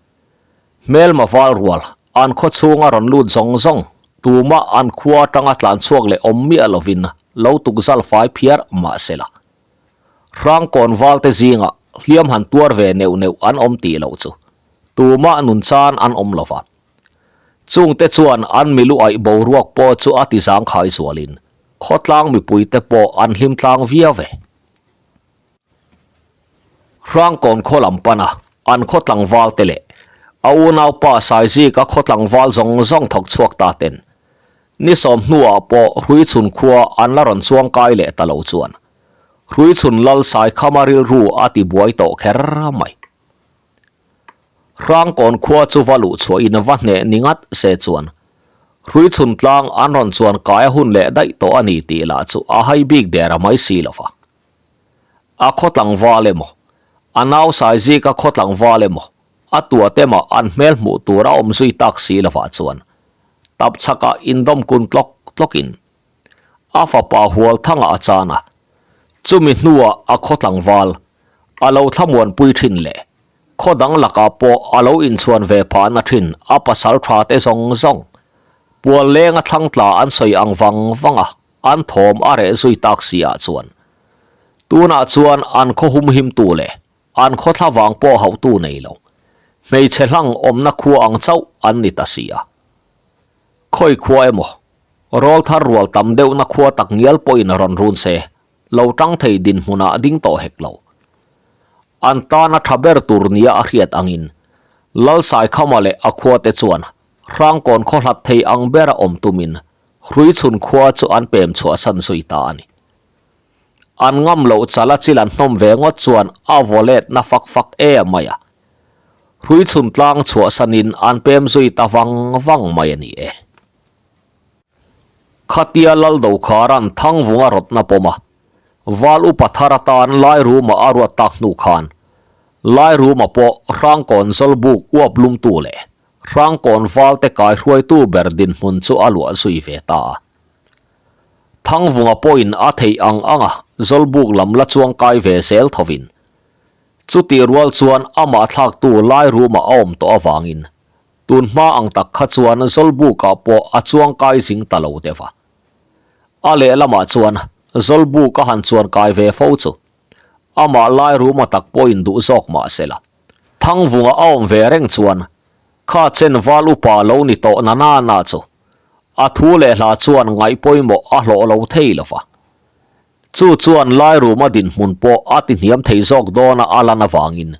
hmelma val rual an khaw chhunga rawn lut zawng zawng tumah an khua atanga tlan chhuak leh awm miah lovin lo tukzal fai phiar mah sela Hrangkawn valte zingah hliam han tuar ve neuh neuh an awm tih loh chu tumah nun chan an awm lova. Chungte chuan an milu aih boruak pawh chu a ti zangkhai zualin khawtlang mipuite pawh an hlim tlang viau ve. Hrangkawn khaw lam pana an khaw tlangval te leh a unaupa Saizika khaw tlangval zawng zawng thawk chhuak ta ten ni sawm hnuah pawh Hruichhun khua an la rawn chuang kai leh ta lo chuan Hruichhun lal Saikhama rilru a ti buai tawh kher mai. Hrangkawn khua chu va luh chhuahin va hneh ni ngat se chuan Hruichhun tlang an rawn chuan kai a hun leh daih tawh a ni tih lah chu a hai bik der a mai si lo va. A khaw tlangval emaw, a nau Saizika khaw tlangval emaw, a tuate mah an hmel hmuh tur a awm zui tak si lovah chuan tapchhakah indawm kun tlawk tlawkin a fapa Hualthanga a chan a, chumi hnuah a khaw tlangval a lo thlamuanpui thin leh khaw dang lakah pawh a lo inchhuan ve phahna thin a pasal tha te zawng zawng pual lenga thlang tla an sawi ang vang vang a, an thawm a reh zui tak si ah chuan tunah chuan an khaw humhim tu leh an khaw thla vang pawh hauhtu nei lo hmeichhe hlang awmna khua ang chauh an ni ta si a. Khawi khua emaw rawlthar rual tam deuhna khua tak ngial pawhin rawn run se lo tang thei dinhmunah ding tawh hek lo. An tana tha ber tur nia a hriat angin Lalsaikhama leh a khuate chuan Hrangkawn khaw hlat thei ang bera awm tumin Hruichhun khua chu an pem chhuahsan zui ta a ni. An ngam loh chala chil an hnawm ve ngawt chuan a vaw let na fak fak em mai a. Hruichhun tlang chhuahsanin an pem zui ta vang vang mai a ni e. Khatia Laldokhara'n Thangvunga rawtna pawm a, Val upa thar atan Lairuma a ruat tak hnu khan Lairuma pawh Hrangkawn Zawlbuk uap lumtu leh Hrangkawn Valte kaihruaitu ber dinhmun chu a luah zui ve ta a. Thangvunga pawhin a theih ang anga Zawlbuk lam la chuang kai ve zel thovin chutih rual chuan amah thlaktu Lairuma a awm tawh avangin Tun hma ang tak kha chuan Zawlbukah pawh a chuang kai zing ta lo deuh a. A lehlamah chuan Zawlbuk a han chuan kai ve fo chu amah lai ruma tak pawhin duh zawk mah se la. Thangvunga a awm ve reng chuan kha chen val upa lo ni tawh na na na chu a thu leh hla chuan ngaih pawimawh a hlawh lo thei lo va. Chu chuan Lairuma dinhmun pawh a ti hniam thei zawk dawna a lan avangin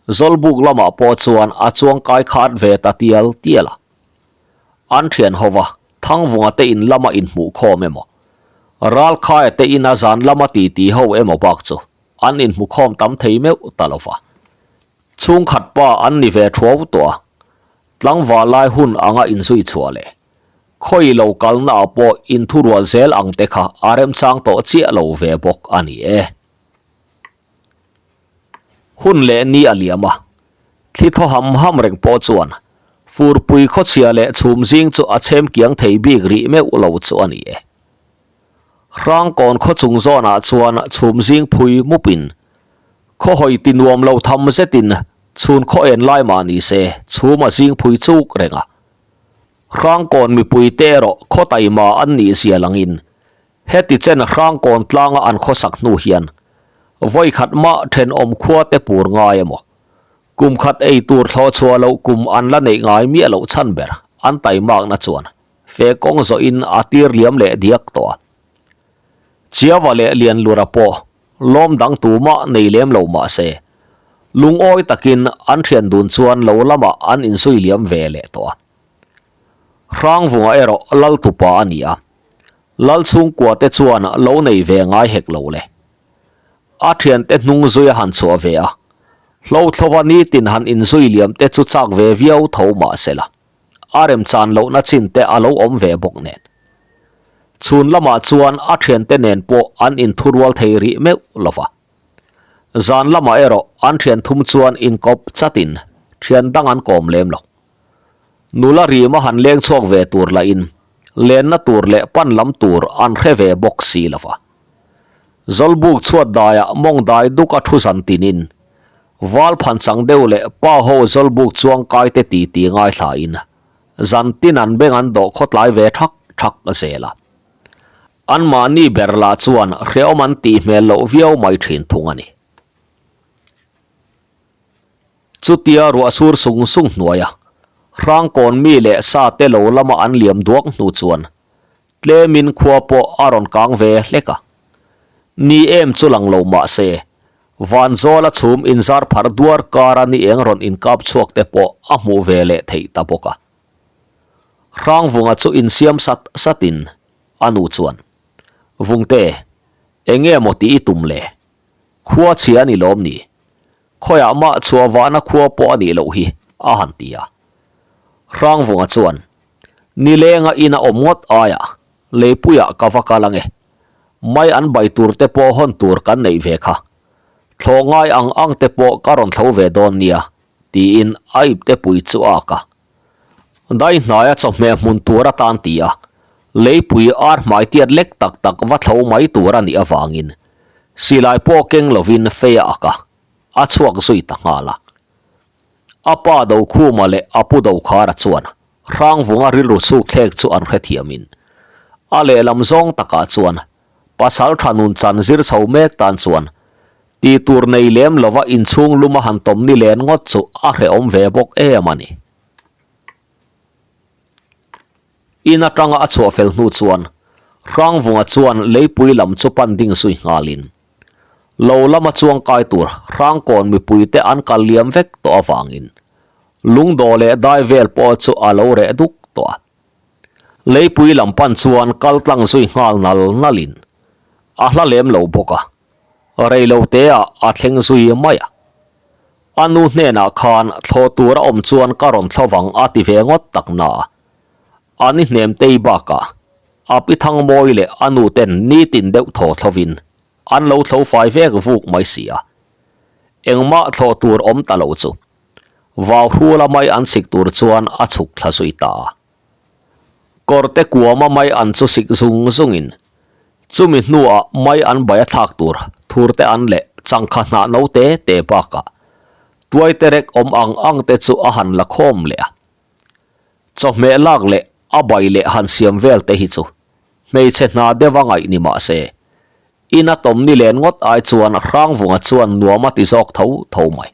Zawlbuk lamah pawh chuan a chuang kai khat ve ta tial tial a. An thian hova Thangvunga te in lama inhmuhkhawm emaw, Ralkhaia te ina zan lama titi ho emaw bak chu an inhmukhawm tam thei meuh ta lo va. Chhungkhat pa an ni ve thuau tawh a, tlangval lai hun anga inzui chhuah leh khawi lo kalna ah pawh inthurual zel ang te kha a remchang tawh chiah lo ve bawk a ni e. Hun leh ni a liam a, thli thaw ham ham reng pawh chuan furpui khawchhia leh chhum zing chu a chhem kiang thei bik rih meuh lo chu a ni e. Hrangkawn khaw chung zawnah chuan chhum zing phui mupin khaw hawi ti nuam lo tham zetin chhun khaw en lai mah ni se chhum a zing phui chuk reng a. Hrangkawn mipui te erawh khaw taima an nih zia langin Heti chen Hrangkawn tlanga an khawsak hnu hian vawi khat mah thenawm khua te pur ngai emaw, kum khat ei tur thlawh chhuah loh kum an la neih ngai miah loh chhan ber an taimakna chuan fe kawng zawhin a tir liam leh diak tawh a. Chiava leh Lianlura pawh lawm dang tumah nei lem lo mah se, lungawi takin an thian dun chuan lo lamah an inzui liam ve leh tawh a. Hrangvunga erawh Laltupa a ni a, Lal chhungkua te chuan lo nei ve ngai hek lo le. A thiante hnung zui a han chhuah ve a, Hlothlova nitin han inzui liam te chu chak ve viau tho mah se la, a remchan lohna chin te a lo awm ve bawk nen. Chhun lamah chuan a thiante nen pawh an inthurual thei rih meuh lo va. Zan lamah erawh an thian thum chuan inkawp chatin thian dang an kawm lem lo. Nula rima han leng chhuak ve tur lahin lenna tur leh pan lam tur an hre ve bawk si lo va. Zawlbuk chhuat daiah mawng dai duk a thu zan tinin val phan chang deuh leh pa ho zawlbuk chuang kai te titi ngaithlain zan tin an beng an dawh khawtlai ve thak thak zel a. Anmahni ber lah chuan hrehawm an tih hmel loh viau mai thin thung a ni. Chutia ruah sur sung sung hnuaia Hrangkawn mi leh sa te lo lama an liam duak hnu chuan tlemin khua pawh a rawn kang ve hlek a. Ni em chu lang lo mah se, Vanzawla chhum inzar phar duar kara ni eng rawn inkap chhuak te pawh a hmuh ve leh theih ta bawk a. Hrangvunga chu insiam sat satin a nu chuan, Vungte, enge maw tih i tum le? Khua chhia a ni lawm ni? Khawiah mah chhuah vahna khua pawh a nih loh hi, a han ti a. Hrangvunga chuan, Nilenga ina awm ngawt aiah leipuiah ka va kal ange. Mai an bai tur te pawh hawn tur kan neih ve kha. Thlawh ngai ang ang te pawh ka rawn thlo ve dawn nia, tiin a ipte pui chu a ak a. Dai hnaia chawhmeh hmun tur atan ti a, leipui ar hmai tiat lek tak tak va thlo mai tur a nih avangin silai pawh keng lovin fei a ak a, a chhuak zui ta nghal a. A pa Dokhuma leh a pu Dokhara chuan Hrangvunga rilru chhuk thlek chu an hrethiamin a lehlam zawng takah chuan Pasal tha nun chan zir chho mek tan chuan tih tur nei lem lova inchhung lum a han tawm ni len ngawt chu a hrehawm ve bawk em a ni. In atanga a chhuah fel hnu chuan Hrangvunga chuan leipui lam chu pan ding zui nghalin lo lama chuang kai tur Hrangkawn mipuite an kal liam vek tawh avangin lungdawh leh dai vel pawh chu a lo reh duk tawh a. Leipui lam pan chuan kal tlang zui nghal nal nalin a hla lem lo bawk a, rei lo te ah a thleng zui mai a. A nu hnenah khan thlawh tur a awm chuan ka rawn thlo vang a ti ve ngawt tak na a, a ni hnem tei bakah a pi Thangmawi leh a nu ten nitin deuh thaw thlovin an lo thlo fai vek vuk mai si a, engmah thlawh tur awm ta lo chu vau hrula mai an chhik tur chuan a chhuk thla zui ta a. Kawrte kuama mai an chu sik zung zungin chumi hnuah mai an bai a thlak tur thurte an leh changkha hnah no te te bakah tuaite rek awm ang ang te chu a han la khawm leh a. Chawhmeh lak leh a bai leh han siam vel te hi chu hmeichhe hna deuh a ngaih ni mah se ina tawm ni len ngawt ai chuan Hrangvunga chuan nuam a ti zawk tho tho mai.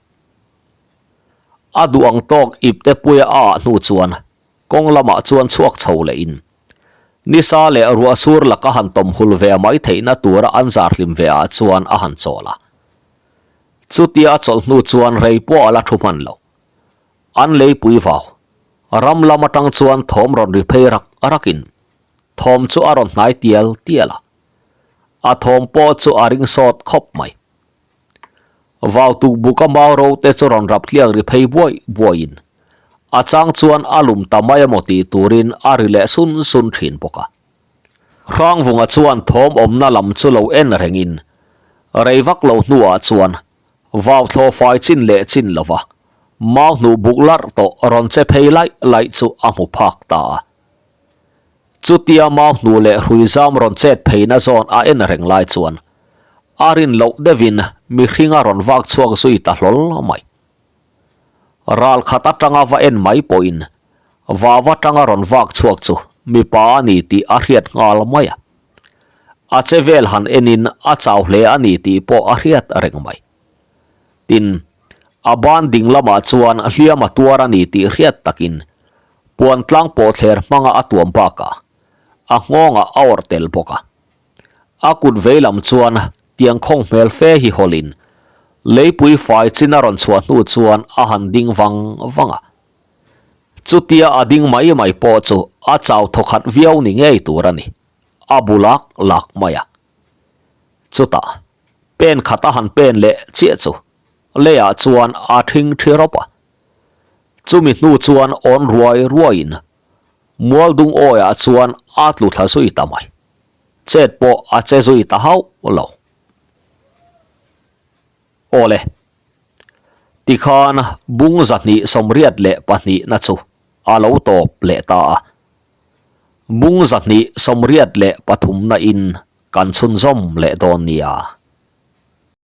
A duh ang tawk ipte puia a ah hnu chuan kawng lamah chuan chhuak chho lehin nisa leh ruah sur laka han tawm hul ve mai theihna tura an zar hlim ve ah chuan a han chawl a. Chutia a chawlh hnu chuan rei pawh a la thu hman lo. An leipui vau ram lam atang chuan thawm rawn ri phei rak rakin thawm chu a rawn hnai tial tial a. A thawm pawh chu a ring sawt khawp mai. Vau tuk buka mau ro te chu rawn rap tliak ri phei buai buaiin a chang chuan a lum ta mai emaw tih turin a ri leh sun sun thin bawk a. Hrangvunga chuan thawm awmna lam chu lo en rengin rei vak lo hnuah chuan vau thlaw fai chin leh chin lova mau hnuh buk larh tawh rawn che phei laih laih chu a hmu phak ta a. Chutia mau hnuh leh hrui zam rawn chet pheina zawn a en reng lai chuan a rin loh deuhin mihring a rawn vak chhuak zui ta hlawl mai. Ral khat atanga va en mai pawhin vau atanga rawn vak chhuak chu mipa a ni tih a hriat nghal mai a. A che vel han enin a chau hle a ni tih pawh a hriat reng mai. Tin, a ban ding lamah chuan hliam a tuar a ni tih hriat takin puan tlang pawhthler hmanga a tuam bakah a nghawngah a awrh tel bawk a. A kut vei lam chuan tiang khawng hmel fe hi hawlin leipui fai chin a rawn chhuah hnu chuan a han ding vang vang a. Chutia a ding mai mai pawh chu a chau thawkhat viau ni ngei tur a ni, a bu lak lak mai a. Chutah pen khat a han pen leh chiah chu leiah chuan a thing thi rawp a. Chumi hnu chuan awn ruai ruaiin Mualdung awiah chuan a tlu thla zui ta mai. Chet pawh a che zui ta hauh lo. Awle. Tikhan bung 232 na chu a lo tawp leh ta a. Bung 283 na in kan chhunzawm leh dawn nia.